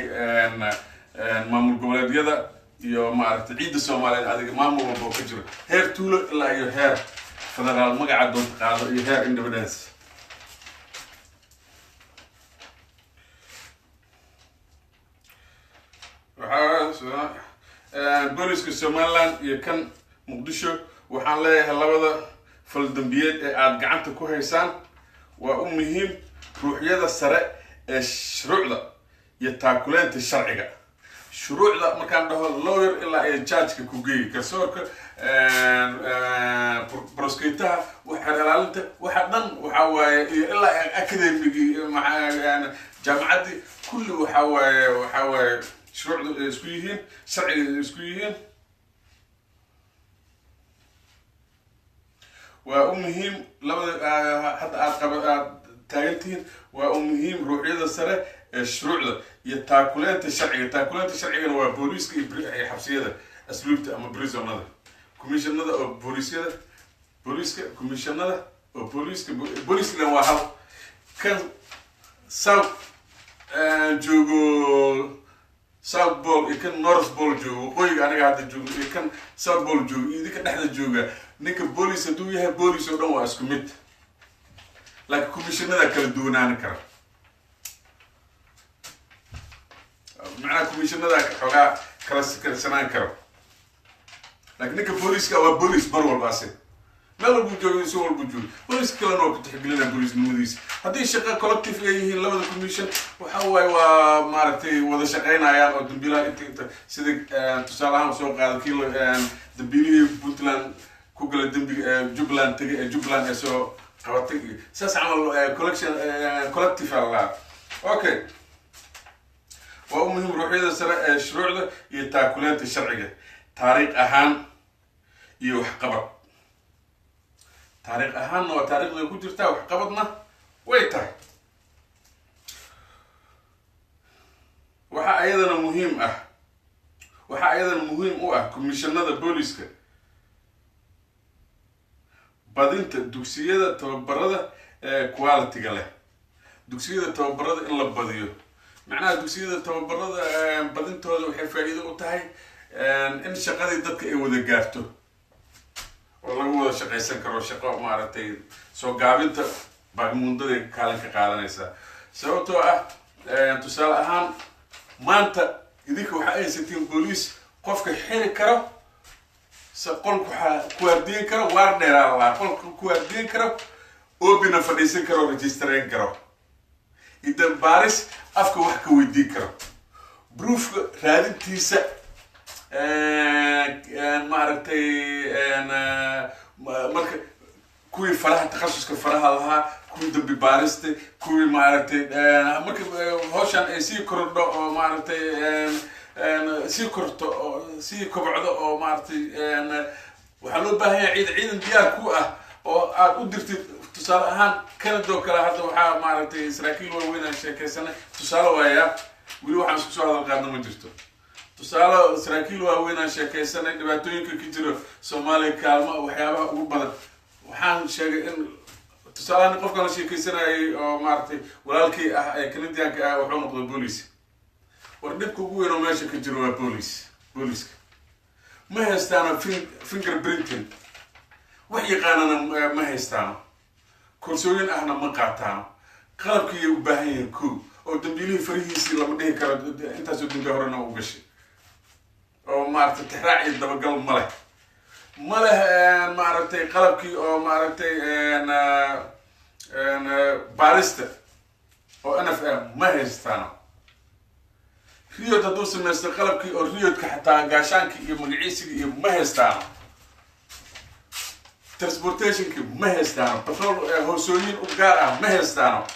maamul goboleedyada iyo maaragtay ciidda Soomaaliyeed. Adiga maamul walba oo ka jiro, heer tuulo ilaa iyo heer federaal, magaca doonta qaado, iyo heer independence. Waxaa booliska Somaliland iyo kan Muqdisho waxaan leeyahay, labada faldambiyeed ee aada gacanta ku haysaan waa u muhiim ruuxyada sare ee shuruucda iyo taakuleynta sharciga. Shuruucda markaan dhaho, lawyer ilaa iyo judgeka ku geeyi, garsoorka, prosecutorha, xeer ilaalinta, waxa dhan waxa waaye, iyo ilaa academigii, jaamacaddii, kulli waxa waaye shuruucdu ay isku yihiin, sharciga ay isku yihiin. Waa u muhiim labada hadda aad qaba aad taagantihiin, waa u muhiim ruuxyada sare ee shuruucda iyo taakuleynta sharciga. Taakuleynta sharcigana waa booliiska iyo xabsiyada asluubta ama prisonada, commissionada oo booliisyada, booliiska, commissionada oo booliiska. Booliiska waa hal. Kan south joogo, South Pole, iyo kan North Pole joogo, waqooyiga aniga hadda joogo, iyo kan South Pole joogo, iyo idinka dhexda jooga, ninka booliis hadduu yahay, booliis oo dhan waa isku mid, laakiin commissionada kala duwanaani kara. Macnaha commissionada xoogaa kala kalsanaan karo, laakiin ninka booliiska waa booliis mar walba, ase meel walbuu joogo, si walbuu joogo. Booliiska kalena waa ku tixgelinaa booliisnimadiisa. Haddii shaqa collective ay yihiin labada commission, waxa waaye waa maaragtay wada shaqeynayaan oo dambiilaha inta sida tusaale ahaan soo qaada kii dambiilihii Puntland ku gala dembiga, Jubbaland tegay ee Jubbaland ee soo qabatay, iyo saas camal, collection collective aa. Okay, waa u muhiim ruuxyada sare ee shuruucda iyo taakuleynta sharciga taariikh ahaan iyo waxqabad. Taariikh ahaanna waa taariikhday ku jirtaa, waxqabadna way tahay. Waxaa ayadana muhiim ah, waxaa ayadana muhiim u ah commissionada booliska badinta dugsiyada tababarada ee quality-ga leh. Dugsiyada tababarada in la badiyo, macnaha dugsiyada tababarada badintooda waxay faa'iido u tahay in shaqadii dadka ay wada gaarto oo lagu wada shaqaysan karo. Shaqo maaragtay soo gaabinta baagmundaday kaalin ka qaadanaysaa, sababtoo ah tusaale ahaan maanta idinka waxaa haysatiin booliis qofka xiri karo. Se qolku waxaa kuwaardiyen karo waar dheeraa lahaa, qolka kuwaardiyen karo, OB-na fadhiisan karo, register-ayn karo, idan baaris afka wax ka weydiin karo, proof-ka raadintiisa, maaragtay, marka kuwii faraha, takhasuska faraha lahaa, kuwii dambi baarista, kuwii, maaragtay, marka hawshan ay sii korodho oo, maaragtay, sii korto oo sii kobcdo oo, maaragtay, waxaa loo baahan yahay ciidan diyaar ku ah oo aad u dirtid. Tusaale ahaan, Canada oo kale hadda waxaa, maaragtay, saraakiil waaweyn aan sheekaysanay, tusaale waaya, weli waxaan isku soo hadal qaadna ma jirto. Tusaale, saraakiil waaweyn aan sheekaysanay, dhibaatooyinka ka jiro Soomaaliya, kaalmo, waxyaabaha ugu badan waxaan sheegay in tusaalahaan qofkan la sheekaysanayay oo, maaragtay, walaalkii ah ee Canadianka ah, wuxuu noqday booliis. War dhibka ugu weyn oo meesha ka jiro waa booliis. Booliiska ma haystaano finger printing, wax yaqaanana ma haystaano, koorsooyin ahna ma qaataano, qalabkiiyay u baahan yihiin ko oo dambiilihii farihiisii lama dhihi karo intaasoo dambi horena u gashay oo, maaragtay, tixraac iyo dabagal ma leh, ma leh, maaragtay, qalabkii oo, maaragtay, baarista oo NFA ma haystaano. Riot hadduu samaysto qalabkii oo riot-ka, xataa gaashaankii iyo magaciisiga iyo ma haystaano, transportation-ki ma haystaano, patrol hoosooyin u gaar ah ma haystaano.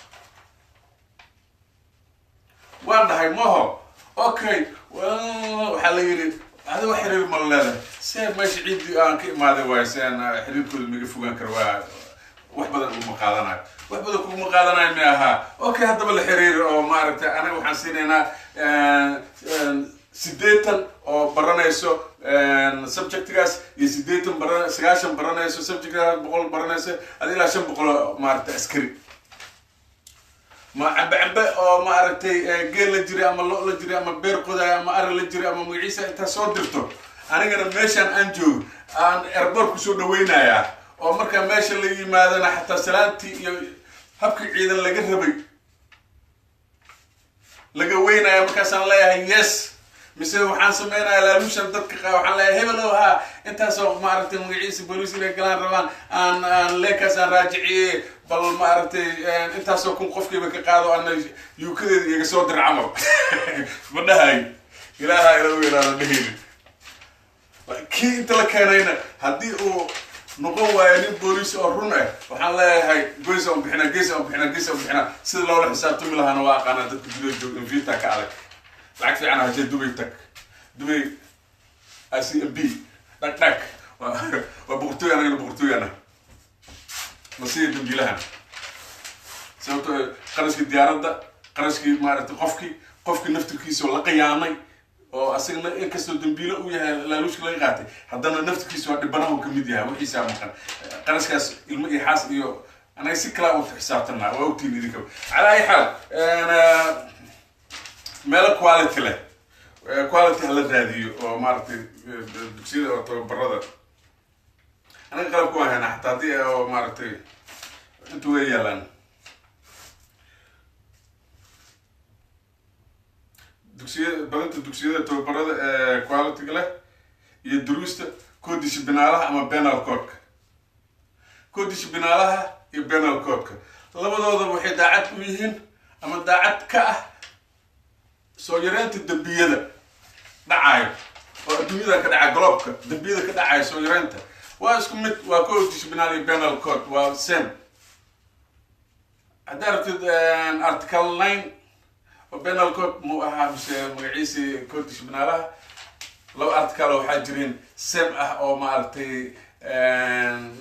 Waan dhahay maho, okay, waxaa la yidhi adigo xiriir ma leedahay? See meesha ciiddii aan ka imaaday waayo, si aan xiriirkooda maga fogaan karo, waa wax badan uguma qaadanayo, wax badan kuguma qaadanayo mi ahaa. Okay, haddaba la xiriir oo, maaragtay, anaga waxaan siinaynaa 80 oo baranayso subject-igaas iyo 80 bara, 90 baranayso subject-igaas, 100 baranayso, adi ilaa 500 oo, maaragtay, askari ma cambe cambe oo, maaragtay, geel la jiray ama lo la jiray ama beer qodaay ama ari la jiray ama magaciisa intaa soo dirto, anigana meeshaan aan joogo aan airport kusoo dhaweynayaa oo markaa meesha la yimaadana xataa salaantii iyo habkii ciidan laga rabay laga weynaya. Markaasaan leeyahay yes, mise waxaan sameynayaa laaluushan dadka qaa, waxaan leeyahay hebel oo haa intaasoo, maaragtay, magaciisa booliis inay galaan rabaan, aan leenkaas aan raajiciye, bal, maaragtay, intaasoo kun qofkiiba ka qaado, ana yuukadeeda iga soo dir camal ma dhahay. Ilaaha ila weynaana dhehayni. Kii inta la keenayna haddii uu noqon waayo nin booliis oo run ah, waxaan leeyahay goys aan bixina, gees aan bixina, gees aan bixina. Sida loola xisaabtami lahaana waa aqaanaa. Dadka gudaha jooga invita ka adag, lacag fiican hashee, Dubay tag, Dubay RCMP dhag dhag, waa boqortooy, anagana boqortooyana masiya dambiilahan, sababto qarashkii diyaaradda, qarashkii, maaragtay, qofkii naftirkiisa oo la qiyaamay oo asagana inkastoo dambiilo uu yahay, laaluushka laga qaatay, haddana naftirkiisa waa dhibanahu kamid yahay, wixiisaa maqan, qarashkaas, ilmo iyo xaas iyo anaga si kalaa u xisaabtanaa, waa ogtiin idinkaba. Calaa ay xaal, meelo quality leh, quality hala raadiyo oo, maaragtay, dugsiyada oo tababarada anaga qalabka waan haynaa, xataa haddii oo, maaragtay, inta way yaalaan dugsiyada badanta, dugsiyada tababarada ee quality-ga leh iyo duruusta codice pénal-aha ama penal code-ka. Codice pénal-aha iyo penal code-ka labadooda waxay daacad u yihiin ama daacad ka ah soo yareynta dembiyada dhacayo oo adduunyada ka dhaca, globe-ka dembiyada ka dhacayo soo yareynta waa isku mid, waa codice pénal iyo penal code waa same. Haddaa rabtid article 9 oo penal code mu ahaa mise magaciisi codice pénal-aha, laba article waxaa jireen same ah oo, maaragtay,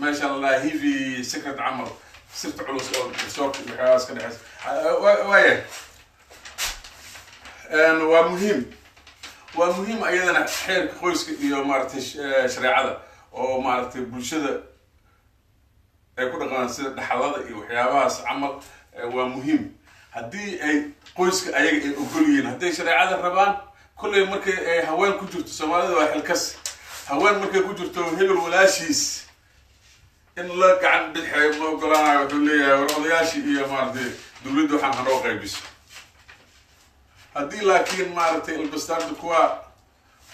meeshaan la dhahaa heavy secret camal, sirta culus oo garsoorka iyo waxyaabahaas ka dhexeysa. Waaya, waa muhiim, waa muhiim ayadana xeerka qoyska iyo, maaragtay, shareecada oo, maaragtay, bulshada ay ku dhaqmaan sida dhaxalada iyo waxyaabahaas camal, waa muhiim haddii ay qoyska ayaga ay ogol yihiin, hadday shareecada rabaan. Kolley markay ay haween ku jirto, Soomaalida waa xilkas, haween markay ku jirto, hebel walaashiis in la gacan bidxeeyo ma ogolaanayo. Wuxuu leeyahay war odayaashii iyo, maaragtay, dowladda waxaan hanoo qaybiso. Haddii laakiin, maaragtay, ilbastaarda kuwa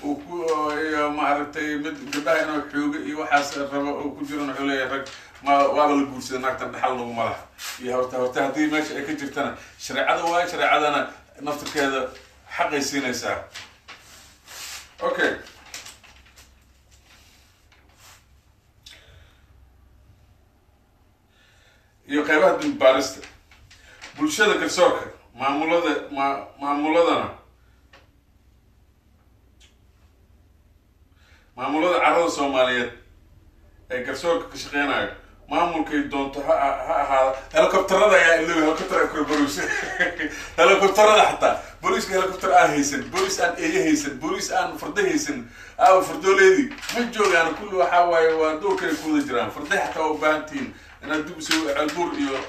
Uu ku iyo maaragtay mid gabdhaha inuu xoogo iyo waxaas rabo uu ku jiran, wuxuu leeyahay rag ma waaba la guursada, naagtan dhaxal naguma laha. Iyo horta haddii meesha ay ka jirtana shareecada waayo, shareecadana naftirkeeda xaqay siinaysaa. Okay, iyo qeybaha dambi baarista bulshada, garsoorka, maamulada, ma maamuladana, maamulada carada Soomaaliyeed ee garsoorka ka shaqeynayo, maamulkay doonto ha ahaada. Helicopterada ayaa iloobi, helicopter ay kula bolis, helicopterada xataa booliiska helicopter aan haysan, booliis aan eeye haysan, booliis aan fardo haysan. Aawa fardooleedii? Ma joogaan kulli. Waxaa waaye waa duurkay ku wada jiraan. Farday xataa waa u baahan tihiin inaad dib usoo Ceelbuur iyo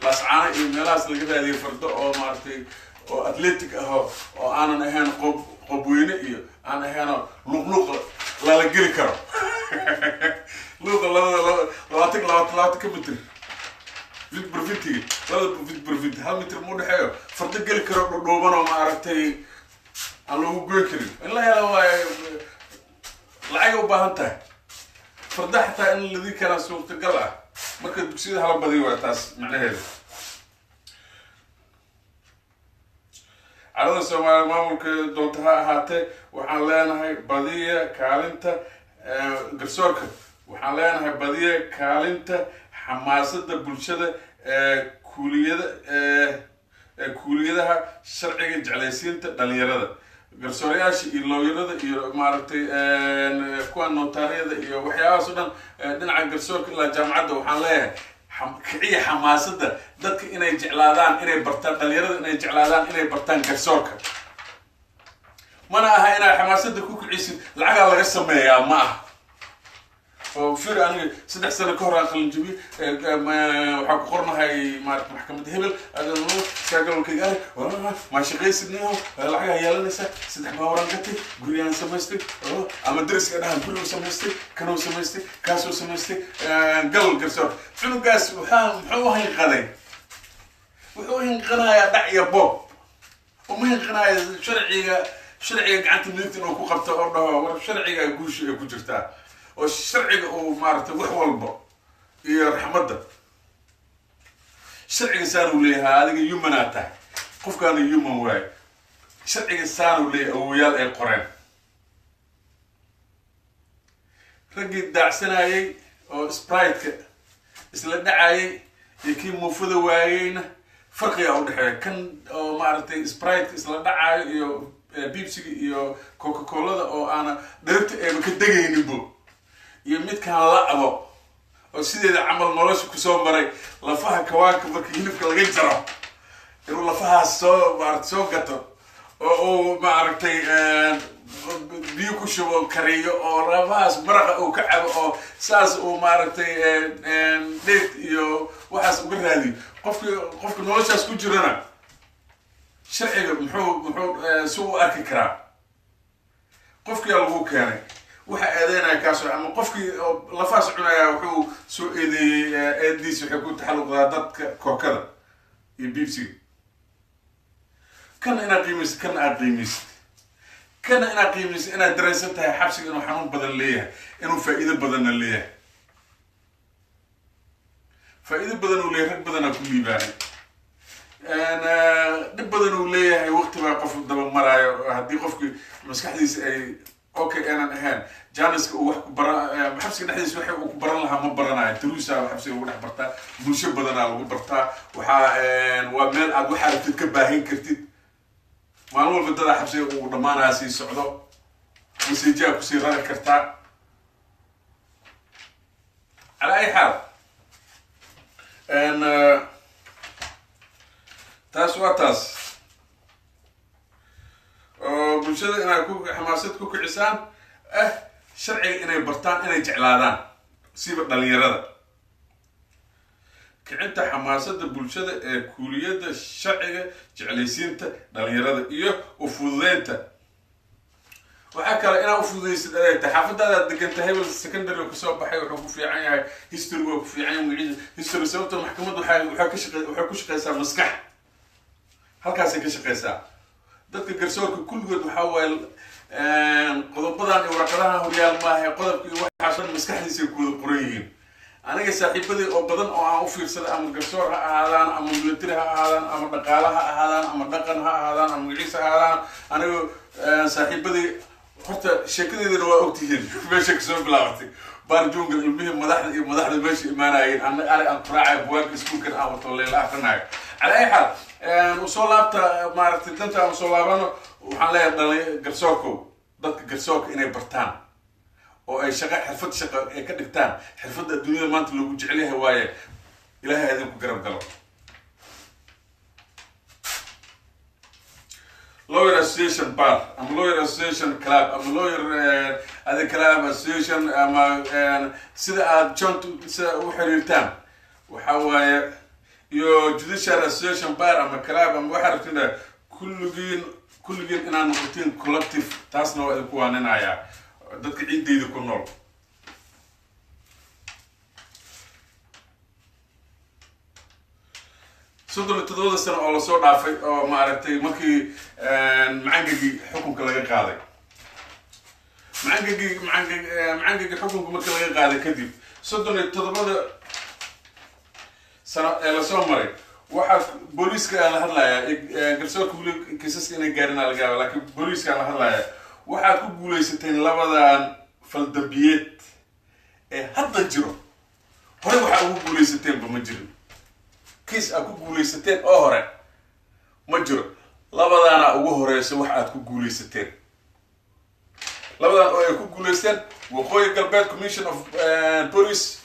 Laascaano iyo meelahaas laga raadiyo fardo oo maaragtay oo athletic ah oo aanan ahayn qob qobweyne iyo aan ahaynoo luqluuqa lala geli karo, luuqa labada 20 20 20ka mitir fit barfintiga, labada fit barfinti 1 mitir ma udhexeeyo, fardo geli karo dhudhuuban oo maaragtay aan loogu goyn karin in la helo waayo. Lacagay u baahan tahay farda xataa in ladii karaa suurtagal ah. Marka dugsiyada hala badiyo waa taas macnaheeda. Carada Soomaaliya maamulka doonta ha ahaatee, waxaan leenahay badiya kaalinta garsoorka, waxaan leenahay badiya kaalinta xamaasada bulshada ee kuuliyada ee kuuliyadaha sharciga, jeclaysiinta dhalinyarada, garsoorayaasha iyo looyarada iyo maaragtay kuwa notaariyada iyo waxyaabahaas o dhan dhinaca garsoorka ilaa jaamacadda. Waxaan leeyahay kiciya xamaasada dadka inay jeclaadaan inay bartaan, dhalinyarada inay jeclaadaan inay bartaan garsoorka. Mana aha inaad xamaasada ku kicisid lacagaa laga sameeyaa, ma aha. Oo fir aniga 3 sano ka hor aan qalinjabiye, waxaa ku qornahay maarata maxkamadda hebel sagalolkayga, maa shaqaysidniyo lacagaa yeelanaysa, 3 baawaraan gatay, guriyaan samaystay, ama dariska dhahan gurigu samaystay, kanuu samaystay, kaasuu samaystay, gal garsoor. Cunugaas waxaa muxuu hinqaday? Wuxuu hinqanayaa dhac iyo boob. Uma hinqanayo sharciga. Sharciga gacanta midigta inuu ku qabto oo dhaho war sharciga guusha ay ku jirtaa, oo sharciga uu maaragtay wax walba iyo raxmadda sharciga saanuu leeyahay. Adiga humanaa tahay, qofkaana human waayo. Sharciga saanuu leeyahay, awoyaal ay qoreen, raggii daacsanayay oo Sprite-ka isla dhacayay iyo kii muufada waayeyna farqiga u dhexeeya. Kan oo maaragtay Sprite-ka isla dhacayo iyo Pepsiga iyo Coca Colada oo aana dheerta eeba ka degayninbo, iyo midkaan la-ado oo sideeda camal nolosha kusoo maray, lafaha kawaanka marka hilibka laga jaro inuu lafahaas soo maarata soo gato oo uu maaragtay biyo ku shubo, kariyo, oo lafahaas maraqa uu ka cabo, oo saas uu maaragtay dheed iyo waxaas uga raadiyo. Qofka noloshaas ku jirana sharciga muxuu si u arki karaa? Qofkii lagu keenay waxa eedeynaya kaasoo ama qofkii lafahaas cunaya wuxuu soo eedeeyey, eediis waxay ku taxalluqdaa dadka Coke-ada iyo Pepsiga. Kana inaad qiimaysid, kana aad qiimaysid, kana inaad qiimaysid, inaad dareensan tahay xabsiga inuu xanuun badan leeyahay, inuu faa'iido badanna leeyahay. Faa'iido badan uu leeyahay, rag badanaa ku liibaanay. Dhib badan uu leeyahay, waqti baa qof daba maraayo. Haddii qofki maskaxdiisa ay okay aanan ahayn, janiska uu wax ku bara xabsiga dhexdiisa waxa uu ku baran lahaa ma baranayo. Daruusaa xabsiga lagu dhex bartaa, bulsho badanaa lagu bartaa. Waxaa waa meel aad waxaa rabtid ka baahin kartid. Maalin walba dadaa xabsiga uu dhammaanaya sii socdo, message-aa kusii rari kartaa. Calaa ay xaal, taas waa taas oo bulshada inaad ku xamaasad ku kicisaan sharciga inay bartaan, inay jeclaadaan, siba dhalinyarada. Kicinta xamaasada bulshada ee kuuliyadda sharciga, jeclaysiinta dhalinyarada iyo ufududeynta. Waxaa kale inaa ufududeysid adeegta xaafadaadaad deganta. Hebel secondary kasoo baxay, wuxuu ku fiican yahay history, waa ku fiican yahay magaciisa history, sababto maxkamaddu waxay ka shaqe waxay ku shaqeysaa maskax, halkaasay ka shaqeysaa. Dadka garsoorka kulligood waxaa waaye Qodobadan iyo warqadaha horyaal maaha, qodobka iyo waxaas dhan maskaxdiisa ku wada qoran yihiin. Aniga saaxiibadii oo badan oo aan u fiirsaday, ama garsoor ha ahaadaan, ama military ha ahaadaan, ama dhaqaale ha ahaadaan, ama dhaqan ha ahaadaan, ama magaciisa ha ahaadaan, aniga saaxiibadii horta sheekadeedana waa ogtihiin meesha kasoo bilaabatay. Baar Jungal, ilmihii madaxda iyo madaxda meesha imaanayeen, ana ari aan quraacay, buwaagga iskuulkan aan wato, leela akrinayo. Cala ay xaal usoo laabta, maaragtay, danta aan usoo laabano. Waxaan leeyahay dhali garsoorkow, dadka garsoorka inay bartaan oo ay shaqo, xirfad shaqo ay ka dhigtaan, xirfadda adduunyada maanta loogu jecel yahay waaye. Ilaahay idinku garab galo. Lawyer association bar ama lawyer association club ama lawyer adi club association ama sida aad joint sida u xiriirtaan waxa waaye, iyo judicial association bar ama club ama waxaa rabtiin, kulligiin inaad noqotiin collective. Taasna waa idinku waaninayaa, dadka ciiddeyda ku nool. 37-da sano oo lasoo dhaafay oo maaragtay, markii macangagii xukunka laga qaaday, macangagii xukunka markii laga qaaday kadib, 37-da sano ee lasoo maray, waxaa booliiska aan la hadlayaa, garsoorka weli kiisaska inay gaarin aa laga yaaba, laakiin booliiska aan la hadlayaa. Waxaad ku guuleysateen labadan faldambiyeed ee hadda jiro. Hore waxaa ugu guuleysateenba ma jirin, kiis aad ku guuleysateen oo hore ma jiro. Labadaana ugu horeysa wax aad ku guuleysateen, labadan oo ay ku guuleysteen Waqooyi Galbeed Commission of Police,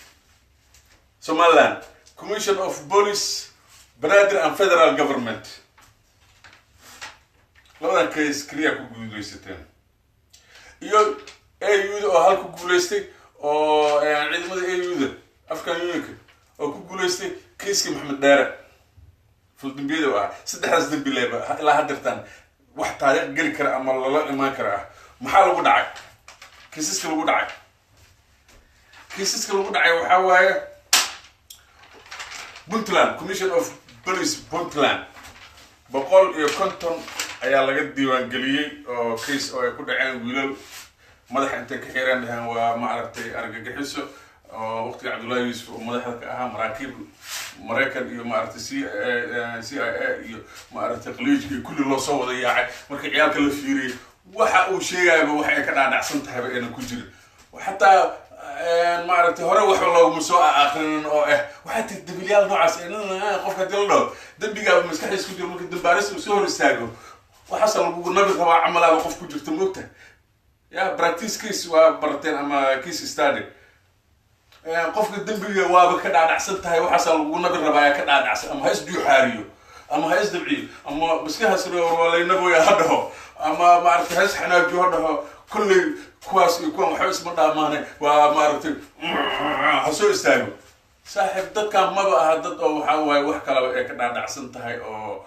Somaliland Commission of Police, Banaadir and federal government. Labadan case keliya ku guuleysateen, iyo AU da oo hal ku guuleystay, oo ciidamada AU da, African Unionka, oo ku guuleystay kiiskii Maxamed Dheere faldambiyada ah. Saddexdaas dembi leeba ilaa haddeertaan wax taariikh geli kara ama lala imaan kara ah. Maxaa lagu dhacay? Kiisaska lagu dhacay, waxaa waaye Puntland Commission of Police, Puntland 150 ayaa laga diiwaangeliyey oo case oo ay ku dhaceen wiilal madaxa intay ka xireen dhaheen waa, maaragtay, argagixiso, oo waqtiga Cabdullahi Yuusuf oo madaxda ka ahaa, maraakiib Maraykan iyo, maaragtay, CIA iyo, maaragtay, Khaliijka iyo kulli loo soo wada yaacay. Marka ciyaalka la fiiriyey, waxa uu sheegayaba wax ay ka dhaadhacsan tahayba aynan ku jirin. Xataa, maaragtay, hore waxba looguma soo aqrinin oo waxaa tiri dembilyaal noocaas. Qofka hadii la dhaho dembigaaba maskaxdiisa ku jiro, marka dambaaris uu soo hor istaago, waxaasa lagugu nabi rabaa camalaaba qof ku jirta, moogta ya. Practice case waa barateen ama case study. Qofka dembiga waaba ka dhaadhacsan tahay, waxaasa lagugu nabi rabaa ka dhaadhacsan, ama ha isjuuxaariyo ama ha isdabciyo ama maskahaas warwalaynaboya ha dhaho ama, maaragtay, ha isxanaajiyo ha dhaho. Kolley kuwaas iyo kuwan waxba isma dhaamaanay, waa, maaragtay, ha soo istaago. Saaxiib, dadkan maba aha dad oo waxaa waaye wax kalaba ay ka dhaadhacsan tahay, oo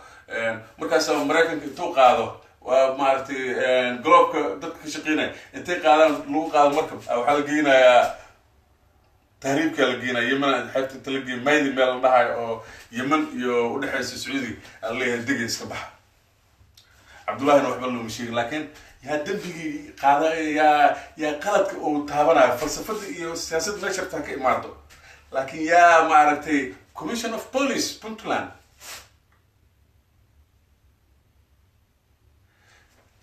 markaasa Maraykanka intuu qaado, waa, maaragtay, gloobka dadka ka shaqeynaya intay qaadaan, lagu qaado markab, waxaa la geynayaa tahriibkaa la geynaya Yemen, xeebta inta la geey Maydi meel la dhahayo oo Yemen iyo udhexeysa Sacuudiga ala leeyahay, dega iska baxa. Cabdullahina waxba looma sheegin, laakiin yaa dembigii qaada? Yaa qaladka uu taabanayo? Falsafada iyo siyaasadda meesha rabtaa ka imaado, laakiin yaa, maaragtay, Commission of Police Puntland,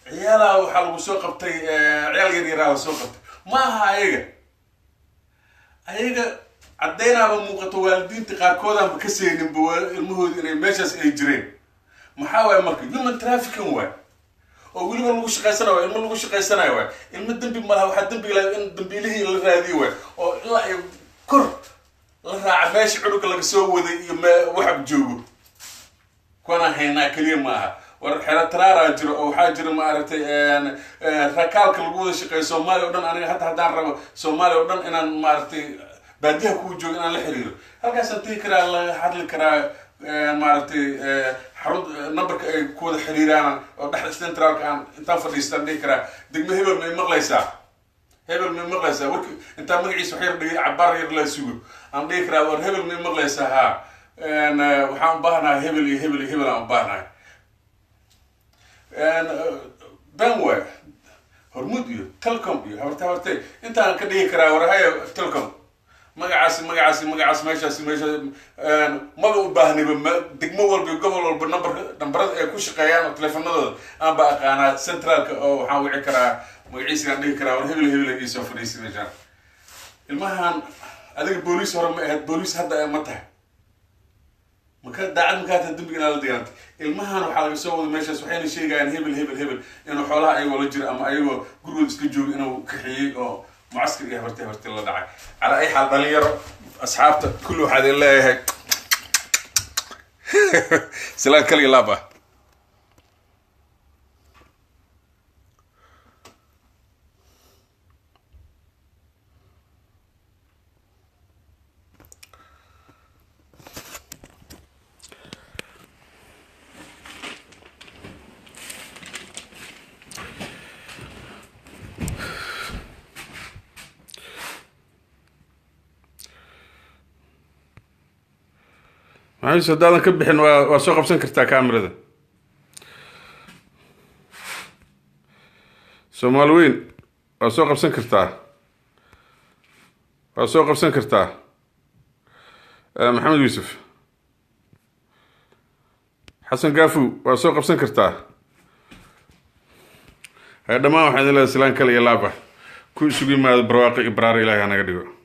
ciyaalaha waxaa lagu soo qabtay, ciyaal yar yaraa la soo qabtay. Ma aha ayaga caddeynaaba muuqato, waalidiinta qaarkoodaanba ka seeninba ilmahooda inay meeshaas ay jireen. Maxaa waaye marka? Human trafficking waay, oo weliba lagu shaqaysanayo waay, ilmo lagu shaqaysanayo waay. Ilmo dembi malaha. Waxaa dembiga laha in dambiilihii la raadiyo waay, oo ilaa ay kor la raaca meesha cunuga laga soo waday iyo waxa joogo. Kuwana haynaa keliya ma aha. War xero taraaraa jiro oo waxaa jira, maaragtay, rakaalka lagu wada shaqeeyo Soomaaliya o dhan. Aniga hadda haddaan rabo Soomaaliya o dhan inaan, maaragtay, baadiyaha kuwa joogo inaan la xiriiro, halkaasaan tegi karaa, la hadli karaa, maaragtay, xarun numberka ay ku wada xiriiraan oo dhexda centraalka aan intaan fadhiistaan dhihi karaa: "Degmo hebel may maqlaysaa? Hebel may maqlaysaa?" Warki intaan magaciisa wax yar dhigay, cabaar yar la sugo, aan dhihi karaa: "War hebel may maqlaysaa? Haa, waxaan u baahanahay hebel iyo hebel iyo hebel aan u baahanahay." Ben way Hormuud iyo Telcom iyo habarta habartay intaan ka dhigi karaa. Warhaye, Telcom magacaasi magacaasi magacaas, meeshaasi meesha maba u baahniba. Degmo walba iyo gobol walba number, nambarada ay ku shaqeeyaan oo teleefanadooda aan ba aqaanaa. Centraalka oo waxaan wici karaa, magaciisigaan dhigi karaa, war hebel hebel iisoo fadhiisi meeshaan. Ilmahan adiga booliis hore ma ahayd, booliis hadda ma tahay, maka daacad makaa tahay dembiga inaa la dagaalantay. Ilmahan waxaa laga soo wada meeshaas, waxayna sheegayaan hebel hebel hebel inuu xoolaha ayagoo la jiro ama ayagoo gurigooda iska jooga inuu kaxeeyey oo mucaskar iyo habartay habartay la dhacay. Calaa ay xaal, dhalinyaro, asxaabta kulli, waxaa idin leeyahay silaan kaliya laab ah. Maxamed, haddaadan ka bixin waa soo qabsan kartaa kamerada. Soomaali weyn waa soo qabsan kartaa, waa soo qabsan kartaa. Maxamed Yuusuf Xasan Gaafow waa soo qabsan kartaa. Hay, dhammaan waxaan idin leedahay silaan kale iyo laab ah. Ku isugu yimaado barwaaqo iyo baraaro. Ilahay hanaga dhigo.